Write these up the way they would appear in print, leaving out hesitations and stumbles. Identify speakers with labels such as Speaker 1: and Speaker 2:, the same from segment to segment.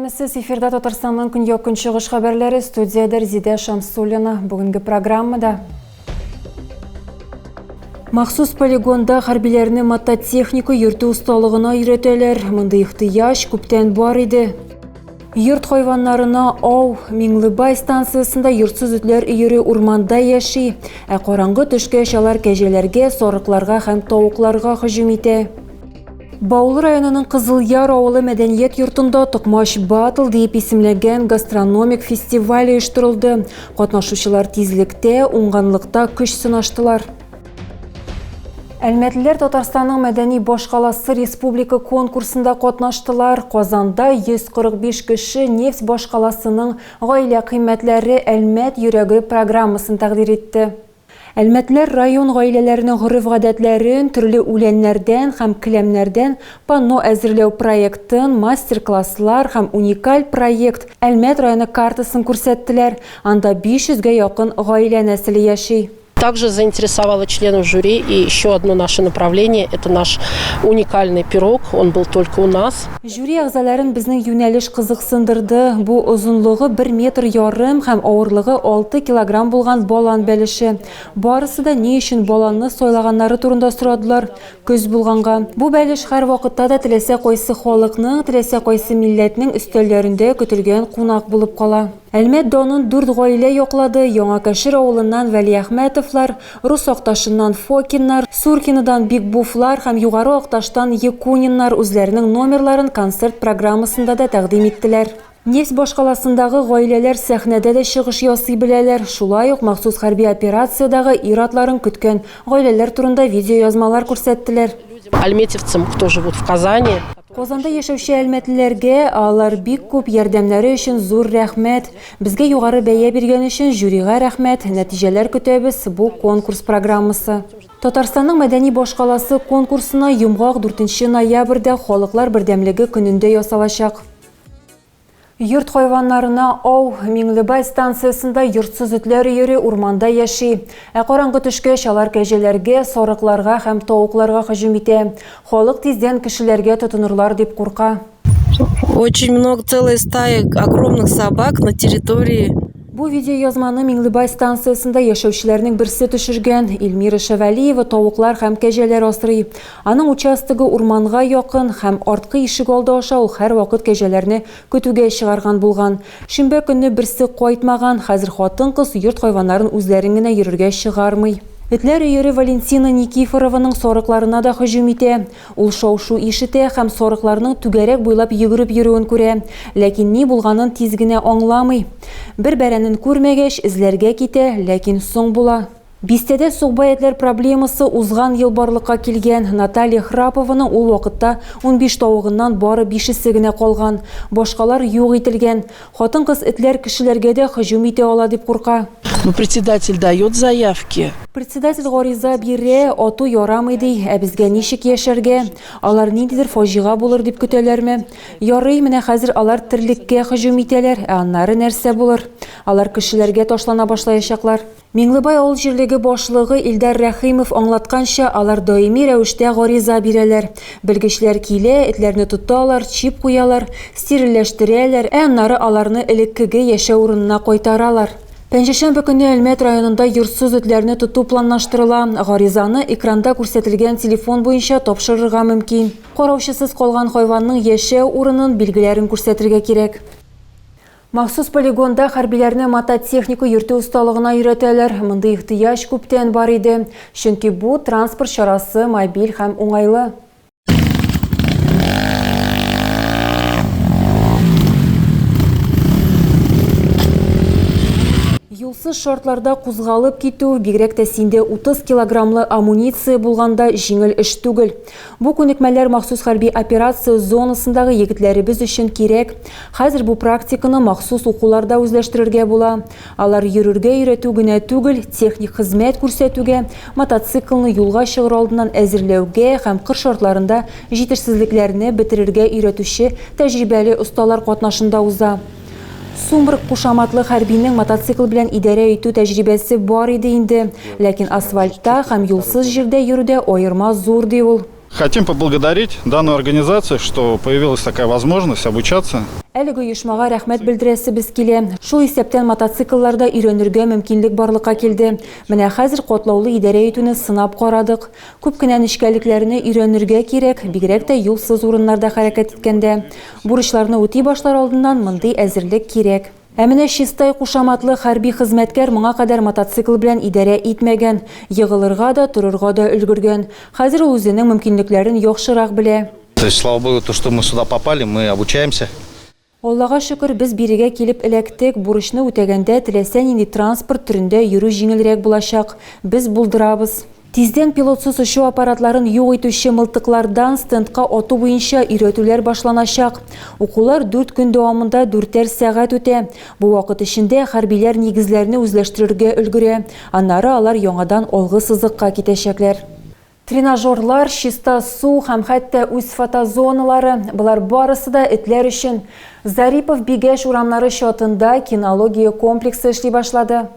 Speaker 1: Исәнмесез, эфирда Татарстанның көньяк-көнчыгыш хәбәрләре, студиядә Резидә Шамсуллина. Бүгенге программада Махсус полигонда хәрбиләрне мототехника йөртү осталыгына өйрәтәләр. Мондый ихтыяҗ күптән бар иде. Йорт хайваннарына ау. Миңлебай станциясендә йортсыз этләр өере урманда яши. Ә караңгы төшкәч алар кәҗәләргә, сарыкларга һәм тавыкларга һөҗүм итә. Баулы районының Кызылъяр авылы мәдәният йортында Токмач Батл диеп исемләнгән гастрономик фестиваль оештырылды. Катнашучылар тизлектә, уңганлыкта көч сынаштылар. Әлмәтлеләр Татарстанның мәдәни башкаласы республика конкурсында катнаштылар. Казанда 145 кеше нефть башкаласының Гаилә кыйммәтләре, Әлмәт йөрәге программасын тәкъдир итте. Әлмәтлеләр район гаиләләренең гореф-гадәтләрен, төрле үләннәрдән һәм келәмнәрдән панно әзерләү проектын, мастер-класслар һәм уникаль проект, Әлмәт районы картасын күрсәттеләр, анда 500 гә якын гаилә нәселе яши.
Speaker 2: Также заинтересовало членов жюри и еще одно наше направление, это наш уникальный пирог, он был только у нас.
Speaker 1: Жюри әгъзаларын безнең юнәлеш кызыксындырды. Бу озынлыгы бер метр ярым һәм авырлыгы 6 килограмм булган балан бәлеше. Барысы да ни өчен баланны сайлаганнары турында сорадылар. Көз булганга. Бу бәлеш һәрвакытта да теләсә кайсы халыкның, теләсә кайсы милләтнең өстәлләрендә көтелгән кунак булып кала. Әлмәт данын дүрт гаилә яклады, Яңа Кәшер авылыннан Вәлиәхмәтовлар, Рус Акташыннан Фокиннар, Суркинодан Бикбуфлар һәм Югары Акташтан Якуниннар үзләренең номерларын концерт программасында да тәкъдим иттеләр. Нефть башкаласындагы гаиләләр сәхнәдә дә чыгыш ясый беләләр, шулай ук махсус хәрби операциядәге ир-атларын көткән гаиләләр турында видеоязмалар күрсәттеләр.
Speaker 2: Альметьевцам, кто живут в Казани.
Speaker 1: Казанда яшәүче әлмәтлеләргә, алар бик күп, ярдәмнәре өчен зур рәхмәт. Безгә югары бәя биргән өчен жюрига рәхмәт, нәтиҗәләр көтәбез, бу конкурс программасы. Татарстанның мәдәни башкаласы конкурсына йомгак дүртенче ноябрьдә Халыклар бердәмлеге көнендә ясалачак. Йорт хайваннарына ау. Миңлебай станциясендә йортсыз этләр өере урманда яши. Ә караңгы төшкәч, алар кәҗәләргә, сарыкларга һәм тавыкларга һөҗүм итә. Халык тиздән кешеләргә тотынырлар дип курка.
Speaker 3: Очень много, целая стая огромных собак на территории.
Speaker 1: Бу видеоязманы Миңлебай станциясендә яшәүчеләрнең берсе төшергән. Эльмира Шәвәлиева тавыклар һәм кәҗәләр асрый. Аның участогы урманга якын һәм арткы ишек алды аша ул һәрвакыт кәҗәләрне көтүгә чыгарган булган. Шимбә көнне берсе кайтмаган, хәзер хатын-кыз йорт хайваннарын үзләрен генә йөрергә чыгармый. Этләр өере Валентина Никифорованың сарыкларына да һөҗүм итә. Ул шау-шу ишетә һәм сарыкларның түгәрәк буйлап йөгереп йөрүен күрә. Ләкин ни булганын тиз генә аңламый. Бер бәрәнен күрмәгәч, эзләргә китә, ләкин соң була. Бистәдә сукбай этләр проблемасы узган ел барлыкка килгән. Наталья Храпованың ул вакытта 15 тавыгыннан бары бишесе генә калган. Башкалар юк ителгән. Хатын-кыз этләр кешеләргә дә һөҗүм итә ала дип курка.
Speaker 3: Ну, председатель дает заявки.
Speaker 1: Председатель гариза бирә, ату ярамый ди. Ә безгә ничек яшәргә? Алар ниндидер фаҗига булыр дип көтәләрме? Ярый, менә хәзер алар терлеккә һөҗүм итәләр, ә аннары нәрсә булыр? Алар кешеләргә ташлана башлаячаклар. Миңлебай авыл җирлеге башлыгы Илдар Рәхимов аңлатканча, алар даими рәвештә гариза бирәләр. Белгечләр килә, этләрне тоталар, чип куялар, стерильләштерәләр, ә аннары аларны элеккеге яшәү урынына кайтаралар. Пәнҗешәмбе көнне Әлмәт районында йортсыз этләрне тоту планлаштырыла. Гаризаны экранда күрсәтелгән телефон буенча тапшырырга мөмкин. Караучысыз калган хайванның яшәү урынын, билгеләрен күрсәтергә кирәк. Махсус полигонда хәрбиләрне мототехника йөртү осталыгына өйрәтәләр. Мондый ихтыяҗ күптән бар иде. Чөнки бу транспорт чарасы мобиль һәм уңайлы. Юлсыз шартларда кузгалып китү, бигрәк тә синдә 30 килограммлы амуниция булганда, җиңел эш түгел. Бу күнекмәләр махсус хәрби операция зонасындагы егетләребез өчен кирәк. Хәзер бу практиканы махсус укуларда үзләштерергә була. Алар йөрергә өйрәтү генә түгел, техник хезмәт күрсәтүгә, мотоциклны юлга чыгыр алдыннан әзерләүгә һәм кыр шартларында җитешсезлекләрне бетерергә өйрәтүче тәҗрибәле осталар катнашында уза. Сумрак кушаматлы хәрбинең мотоцикл белән идарә итү тәҗрибәсе бар иде инде, ләкин асфальтта һәм юлсыз җирдә йөрүдә аерма зур, ди ул.
Speaker 4: Хотим поблагодарить данную организацию, что появилась такая возможность обучаться.
Speaker 1: Әлеге оешмага рәхмәт белдерәсебез килә. Шул исәптән мотоциклларда өйрәнергә мөмкинлек барлыкка килде. Менә хәзер катлаулы идарә итүне сынап карадык. Күп кенә нечкәлекләрне өйрәнергә кирәк, бигрәк тә юлсыз урыннарда хәрәкәт иткәндә. Бурычларны үти башлар алдыннан мондый әзерлек кирәк. Ә менә Чистай кушаматлы хәрби хезмәткәр моңа кадәр мотоцикл белән идарә итмәгән, егылырга да, торырга да өлгергән. Хәзер ул үзенең мөмкинлекләрен яхшырак белә.
Speaker 5: То есть, слава богу, то, что мы сюда попали, мы обучаемся.
Speaker 1: Аллага шөкер, без бирегә килеп эләктек. Бурычны үтәгәндә теләсә нинди транспорт төрендә йөрү җиңелрәк булачак. Без булдырабыз. Тиздән пилотсыз очу аппаратларын юк итүче мылтыклардан стендка ату буенча өйрәтүләр башланачак. Укулар дүрт көн дәвамында дүртәр сәгать үтә. Бу вакыт эчендә хәрбиләр нигезләрне үзләштерергә өлгерә. Аннары алар яңадан алгы сызыкка китәчәкләр. Тренажерлар, чиста су һәм хәтта үз фотозоналары, болар барысы да этләр өчен. Зарипов Бигәш урамнары чатында кинология комплексы эшли башлады.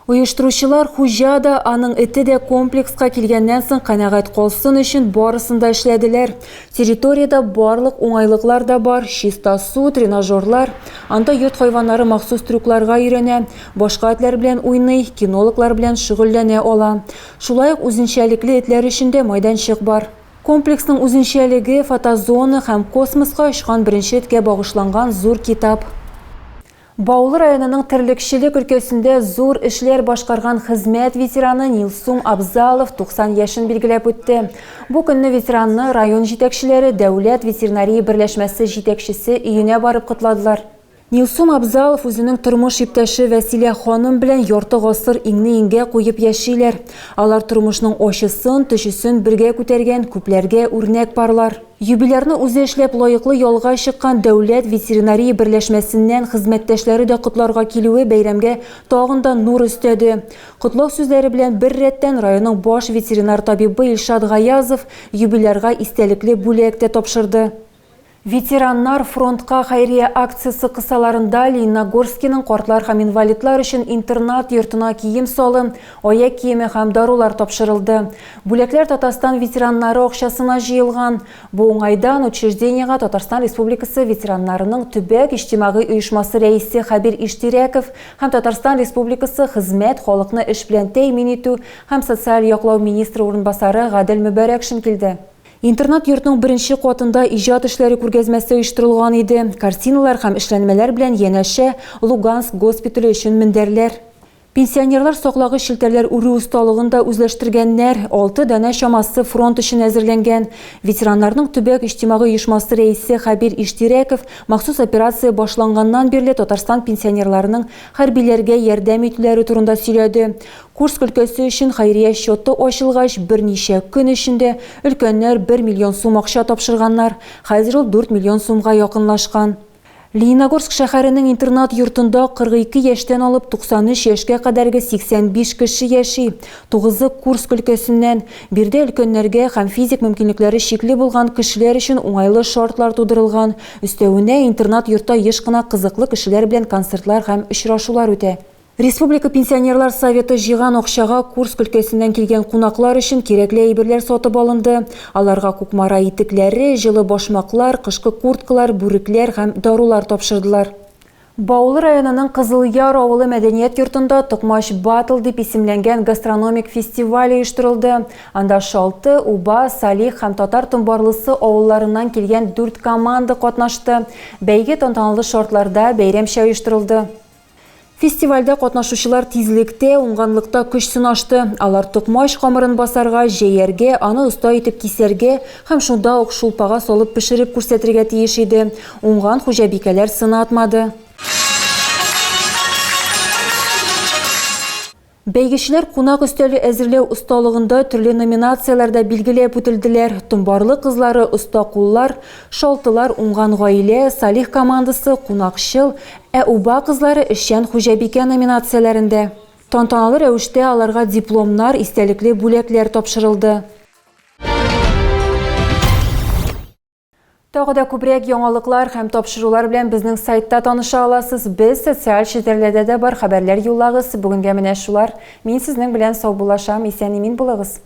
Speaker 1: Оештыручылар хуҗа да, аның эте дә комплекска килгәннән соң канәгать калсын өчен барысын да эшләделәр. Территориядә барлык уңайлыклар да бар, чиста су, тренажерлар. Анда йорт хайваннары махсус трюкларга өйрәнә, башка этләр белән уйный, кинологлар белән шөгыльләнә ала. Шулай ук үзенчәлекле этләр өчен дә майданчык бар. Комплексның үзенчәлеге, фотозона һәм космоска очкан беренче эткә багышланган зур китап. Баулы районының терлекчелек өлкәсендә зур эшләр башкарган хезмәт ветераны Нилсум Абзалов 90 яшен билгеләп үтте. Бу көнне ветеранны район җитәкчеләре Дәүләт ветеринария берләшмәсе җитәкчесе өенә барып котладылар. Нилсум Абзалов үзенең тормыш иптәше Вәсилә ханым белән ярты гасыр иңне-иңгә куеп яшиләр. Алар тормышның ачысын, төчесен бергә күтәргән, күпләргә үрнәк парлар. Юбилярны үзе эшләп лаеклы ялга чыккан Дәүләт ветеринария берләшмәсеннән хезмәттәшләре дә котларга килүе бәйрәмгә тагын да нур өстәде. Котлау сүзләре белән беррәттән районның баш ветеринар табибы Илшат Гаязов юбилярга истәлекле бүләк тә тапшырды. Ветераннар фронтка хәйрия акциясе кысаларында Лениногорскиның картлар һәм инвалидлар өчен интернат йортына кием-салым, аяк киеме һәм дарулар тапшырылды. Бүләкләр Татарстан ветераннары акчасына җыелган. Бу уңайдан учреждениегә Татарстан Республикасы ветераннарының төбәк иҗтимагый оешмасы рәисе Хәбир Иштирәков һәм Татарстан Республикасы хезмәт, халыкны эш белән тәэмин итү һәм социаль яклау министры урынбасары Гадел Мөбарәкшин килде. Интернат-йортның беренче катында иҗат эшләре күргәзмәсе оештырылган иде. Картиналар һәм эшләнмәләр белән янәшә Луганск госпитале өчен мендәрләр. Пенсионерлар саклагыч челтәрләр үрү осталыгын да үзләштергәннәр. Алты данә чамасы фронт өчен әзерләнгән. Ветераннарның төбәк иҗтимагый оешмасы рәисе Хәбир Иштирәков махсус операция башланганнан бирле Татарстан пенсионерларының хәрбиләргә ярдәм итүләре турында сөйләде. Курск өлкәсе өчен хәйрия счеты ачылгач, берничә көн эчендә өлкәннәр бер миллион сум акча тапшырганнар. Хәзер ул дүрт миллион сумга якынлашкан. Лениногорск шәһәренең интернат-йортында 42 яшьтән алып 93 яшькә кадәрге 85 кеше яши, тугызы Курск өлкәсеннән. Биредә өлкәннәргә һәм физик мөмкинлекләре чикле булган кешеләр өчен уңайлы шартлар тудырылган. Өстәвенә, интернат-йортта еш кына кызыклы кешеләр белән концертлар һәм очрашулар үтә. Республика Пенсионерлар советы җыйган акчага Курск өлкәсеннән килгән кунаклар өчен кирәкле әйберләр сатып алынды. Аларга Кукмара итекләре, җылы башмаклар, кышкы курткалар, бүрекләр һәм дарулар тапшырдылар. Баулы районының Кызылъяр авылы мәдәният йортында Токмач Батл дип исемләнгән гастрономик фестиваль оештырылды. Анда Шалты, Уба, Салих һәм Татар Томбарлысы авылларыннан килгән дүрт команда катнашты. Бәйге тантаналы шартларда, бәйрәмчә оештырылды. Фестивальдә катнашучылар тизлектә, уңганлыкта көч сынашты. Алар токмач камырын басарга, җәяргә, аны оста итеп кисәргә һәм шунда ук шулпага салып пешереп күрсәтергә тиеш иде. Уңган хуҗабикәләр сынатмады. Бәйгечеләр кунак өстәле әзерләү осталыгында төрле номинацияләрдә билгеләп үтелделәр. Томбарлы кызлары, оста куллар, Шалтылар, уңган гаилә, Салих командасы, кунакчыл, ә Уба кызлары эшчән хуҗабикә номинацияләрендә. Тантаналы рәвештә аларга дипломнар, истәлекле бүләкләр тапшырылды. Тагы да күбрәк яңалыклар һәм тапшырулар белән безнең сайтта таныша аласыз. Без социаль челтәрләрдә дә бар, хәбәрләр юллагыз. Бүгенгә менә шулар. Мин сезнең белән саубуллашам. Исән-имин булыгыз.